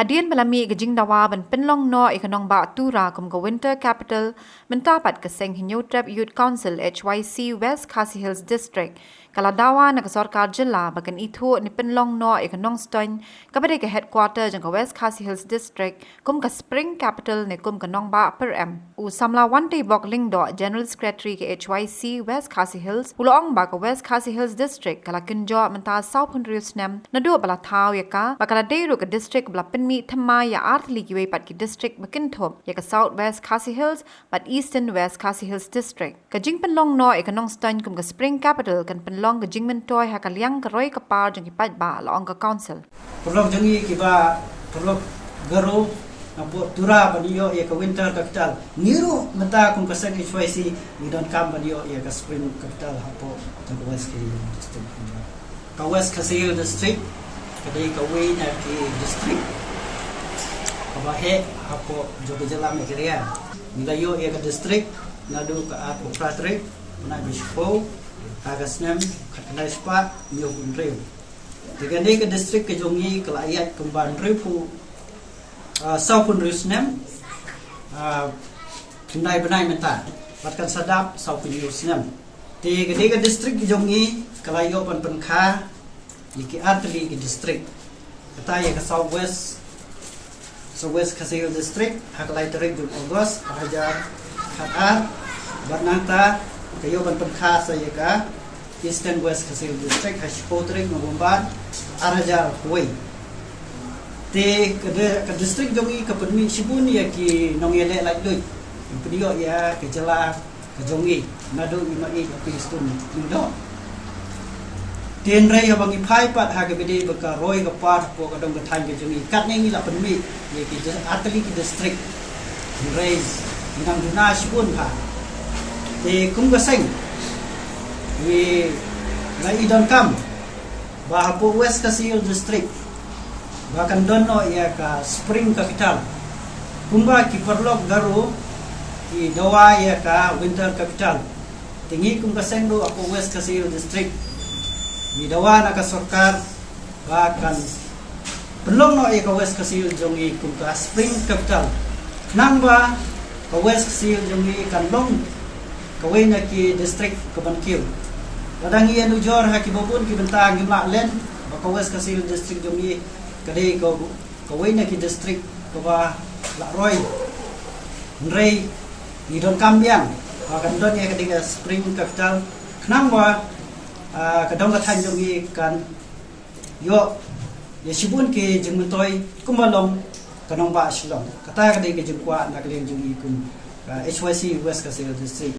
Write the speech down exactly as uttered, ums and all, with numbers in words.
Hadien ba la mih ka jingdawa ban pynlong noh ïa ka nongbah Tura kum ka Winter Capital, mynta pat ka seng Hynñiewtrep Youth Council, H Y C, West Khasi Hills District ka la dawa na ka sorkar jylla ba kan ithuh ne pynlong noh ïa ka Nongstoiñ, kaba dei ka headquarter jong ka West Khasi Hills District, kum ka Spring Capital ne kum ka nongbah pyrem. U samla Wanteibok Lyngdoh, General Secretary ka H Y C West Khasi Hills, u la ong ba ka West Khasi Hills District ka la kynjoh mynta sawphew hynriew snem naduh ba la thaw ïa ka, ba ka la dei ruh ka district ba la pynmih thymmai ïa artylli kiwei pat ki district ba kynthup ïa ka South West Khasi Hills bad Eastern West Khasi Hills District. Ka jingpynlong noh ïa ka Nongstoiñ kum ka Spring Capital kan pynlong ka jingmyntoi ha ka liang ka roi ka par jong ki paidbah, la ong ka council. Paralok jong ngi kiba, paralok Garo, napoh Tura ban ïoh ïa ka Winter Capital. Ngi ruh mynta kum ka seng H Y C ngi donkam ban ïoh ïa ka Spring Capital hapoh jong ka West Khasi Hills District. Ka West Khasi Hills District ka dei kawei na ki district kaba heh hapoh jong ka jylla Meghalaya. Ngi la ïoh ïa ka district naduh ka arphew phra tarik bnai ba shiphew ha ka snem khatkhyndai spah hynñiewphew hynriew. Te kane ka district ka jong ngi ka la ïaid kumba hynriewphew, ah, sawphew hynriew snem, ah, khyndai bnai mynta, bad kan sa dap sawphew hynñiew snem. Te kane ka district ka jong ngi ka la ïoh ban pynkha ïa ki artylli ki district. Kata ïa ka South West, South West Khasi Hills District ha ka lai tarik jong August ar hajar khatar, bad nangta ka ïoh ban pynkha sa ïa ka Eastern West Khasi Hills District ha shiphew tarik November ar hajar khatwei. Te ka di-, ka district jong ngi ka pynmih shibun ïa ki nongïaleh laitluid, pynïoh ïa ka jylla ka jong ngi naduh i Maieit Api Stone Lyngdoh. Te hynrei haba ngi phai pat ha kaba dei ba ka roi ka par hapoh ka dong ka thaiñ ka jong ngi, katne ngi la pynmih ïa ki dis-, artylli ki district. Hynrei ngi nang duna shibun pat. Te kum ka seng ngi la i donkam ba hapoh West Khasi Hills District ba kan don noh ïa ka Spring Capital. Kumba ki paralok Garo ki dawa ïa ka Winter Capital, te ngi kum ka seng ruh hapoh West Khasi Hills District ngi dawa na ka sorkar ba kan pynlong noh ïa ka West Khasi Hills jong ngi kum ka Spring Capital. Khnang ba ka West Khasi Hills jong ngi kan long kawei na ki district kaban kiew. Lada ngi ïanujor ha kiba bun ki bynta ngim lah len ba ka West Khasi Hills District jong ngi ka dei ka, kawei na ki district kaba lah roi. Hynrei ngi donkam biang ba kan don ïa ka dei ka Spring Capital khnang ba, ah, ka dong ka thaiñ jong ngi kan ïoh ïa shibun ki jingmyntoi kumba long ka nongbah Shillong. Kata ka dei ka jingkwah na ka liang jong ngi kum, ah, H Y C West Khasi Hills District.